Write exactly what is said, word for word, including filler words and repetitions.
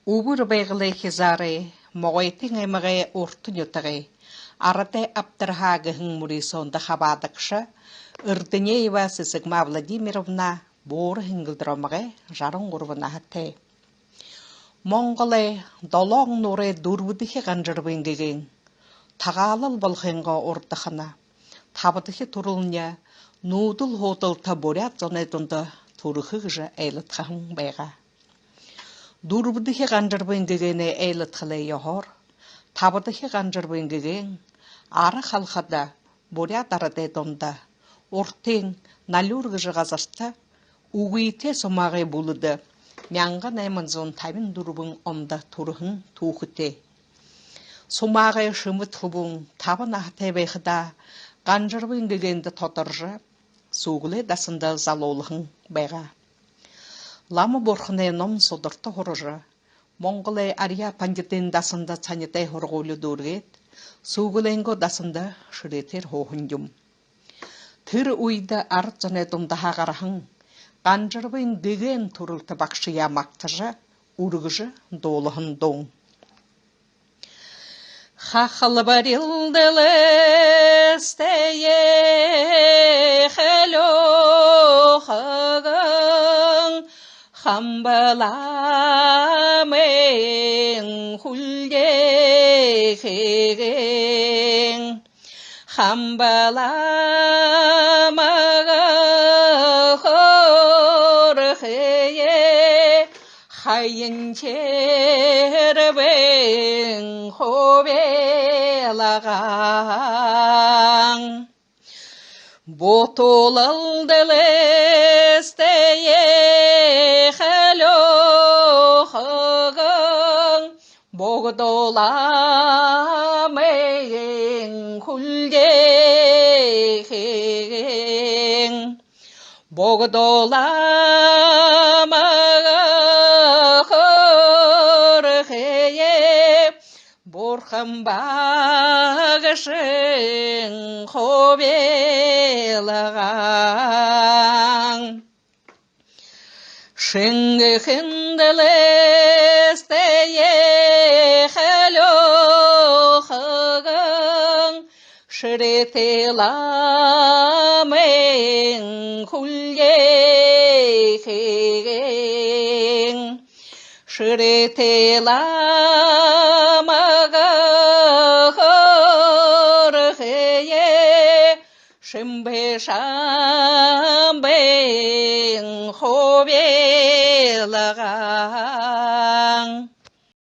Үбэр Байгалай хизаарай, Могойтын аймагай Урта нютагай Арадай абдарһаа гэһэн мүрысөөндэ хабаадагша Эрдынеева Сэсэгма Владимировна буурал һэнгэлдэрөөмэгэй, жаран гурбан наһатай. Монголой долоон нуурай дүрбэдэхи Ганжарбын гэгээн, тагаалал болохынгоо урдахана, табадахи түрэлни нүүдэл һуудалта буряад зоной дунда түрэхэ гэжэ айладхаһан байгаа. Дүрбэдэхи Ганжарбын гэгээнэй айладхалай ёһоор табадахи Ганжарбын гэгээн Ара халхада, буряад арадай дунда, Уртын Налюур гэжэ газарта үгытэй Сумаагай бүлэдэ мянга найман зуун табин дүрбэн ондо түрэһэн түүхэтэй. Сумаагай Шэмэд хүбүүн табан наһатай байхадаа Ганжарбын гэгээндэ тодоржо, Сүүгэлэй дасанда залуулһан байгаа. Лама бурханай ном сударта һуража, Монголой Арьяа пандитын дасанда санитай һургуули дүүргээд, Сүүгэлэйнгөө дасанда шэрээтээр һууһан юм. Тэрэ үедэ арад зоной дундаһаа гараһан Ганжарбын гэгээн түрэлтэ багшаяа магтажа, үргэжэ дуулаһан дуун. Хахалбарил дэлэстэеэ хэлюухагэн, Хамбаламын хүлдэ хэгээн. Хамбаламага хүрэхэеэ Хаянчирбын хубилгаан. Бутулал дэлэстэеэ хэлюухагэн, Богдоламын хүлдэ хэгээн. Богдоламага хүрэхэеэ Бурхан багшын хубилгаан. Шэнгэхэ дэлэстэеэ хэлюухагэн, Шэрэтэ ламын хүлдэ хэгээн. Шэрэтэ ламага хүрэхэеэ Шэмбэ шамбын хубилгаан.